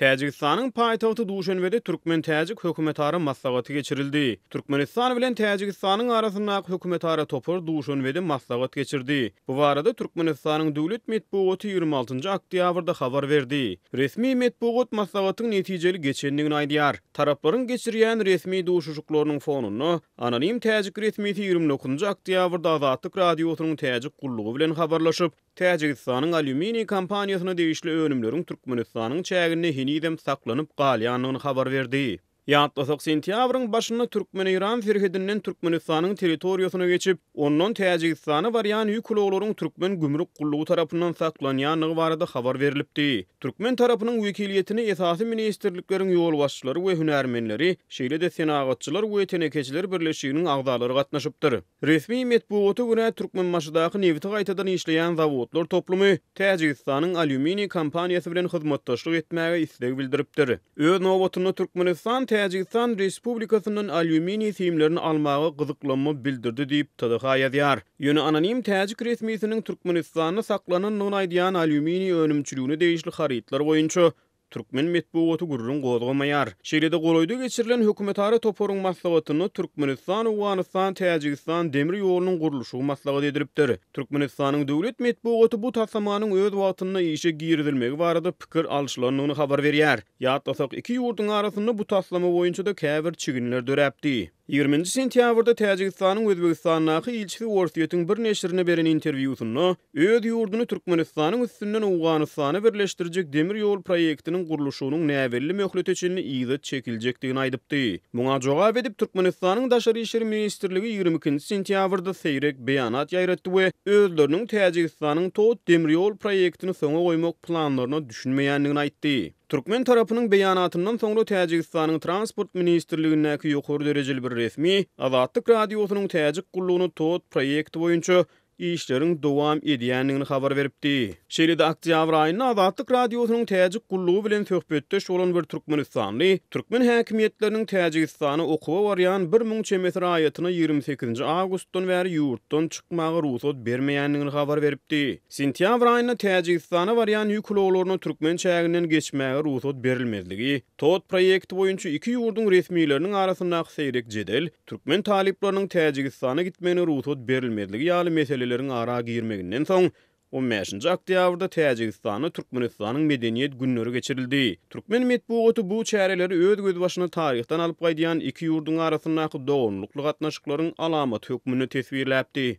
Täjigistanyň paýtagty Duşenbede türkmen-täjik hökümetara maslahaty geçirildi. Türkmenistan bilen Täjigistanyň arasyndaky hökümetara topar Duşenbede maslahat geçirdi. Bu barada Türkmenistanyň döwlet metbugaty 26-njy oktýabrda habar berdi. Resmi metbugat maslahatyň netijeli geçendigini aýdýar. Taraplaryň geçirýän resmi duşuşyklarynyň fonunda, anonim täjik resmisi 29-njy oktýabrda Azatlyk Radiosynyň Täjik gullugy bilen habarlaşyp, Täjigistanyň alýuminiý kompaniýasyna degişli önümleriň Türkmenistanyň çäginde henizem saklanyp galýandygyny habar berdi. Ýatlasak, sentýabryň başynda türkmen-eýran serhedinden Türkmenistanyň territoriýasyna geçip, ondan Täjigistana barýan ýük ulaglaryň türkmen gümrük gullugy tarapyndan saklanýandygy barada habar berlipdi. Türkmen tarapynyň wekiliýetine esasy ministrlikleriň ýolbaşçylary we hünärmenleri, şeýle-de Senagatçylar we telekeçiler birleşiginiň agzalary gatnaşypdyr. Resmi metbugata görä, Türkmenbaşydaky nebiti gaýtadan işleýän zawodlar toplumy Täjigistanyň alýuminiý kompaniýasy bilen hyzmatdaşlyk etmäge isleg bildiripdir. Öz nobatynda Türkmenistan Täjigistan Respublikasyndan alýuminiý simlerini almaga gyzyklanma bildirdi diýip, TDH ýazýar. Ýöne anonim täjik resmisiniň Türkmenistanda saklanandygyny aýdýan alýuminiý önümçiligine degişli harytlar boýunça Türkmen metbugaty gürrüň gozgamaýar. Şeýle-de golaýda geçirilen hökümetara toparyň maslahatynda Türkmenistan-Owganystan-Täjigistan demir ýolunyň gurluşygy maslahat edilipdir. Türkmenistanyň döwlet metbugaty bu taslamanyň öz wagtynda işe girizilmegi barada pikir alşylandygyny habar berýär. Ýatlasak, iki ýurduň arasynda bu taslama boýunça-da käbir çiginler döräpdi. Ýigriminji sentýabrda Täjigistanyň Özbegistandaky ilçisi Orsýetiň bir neşirine beren interwýusynda öz ýurduny Türkmenistanyň üstünden Owganystana birleşdirjek demir ýol proýektiniň gurluşygynyň näbelli möhlete çenli yza çekiljekdigini aýdypdy. Muňa jogap edip, Türkmenistanyň Daşary işler ministrligi 22-nji sentýabrda seýrek beýanat ýaýratdy we özleriniň Täjigistanyň TOT demir ýol proýektini soňa goýmak planlaryna düşünmeýändigini aýtdy. Türkmen tarapynyň beýanatyndan soňra Täjigistanyň Transport ministrligindäki ýokary derejeli bir resmi Azatlyk Radiosynyň Täjik gullugyna TOT proýekti boýunça işleriň dowam edýändigini habar beripdi. Şeýle-de oktýabr aýynda Azatlyk Radiosynyň Täjik gullugy bilen söhbetdeş bolan bir türkmenistanly türkmen häkimiýetleriniň Täjigistana okuwa barýan 1000 çemesi raýatyna 28-nji awgustdan bäri ýurtdan çykmaga rugsat bermeýändigini habar beripdi. Sentýabr aýynda Täjigistana barýan ýük ulaglaryna türkmen çäginden geçmäge rugsat berilmezligi, TOT proýekti boýunça iki ýurduň resmileriniň arasyndaky seýrek jedel, türkmen talyplarynyň Täjigistana gitmegine rugsat berilmezligi ýaly meseleleriň ara girmeginden soň, on bäşinji oktýabrda Täjigistanda Türkmenistanyň Medeniýet günleri geçirildi. Türkmen metbugaty bu çäreleri öz gözbaşyny taryhdan alyp gaýdýan iki ýurduň arasyndaky doganlykly gatnaşyklaryň alamaty hökmünde teswirläpdi.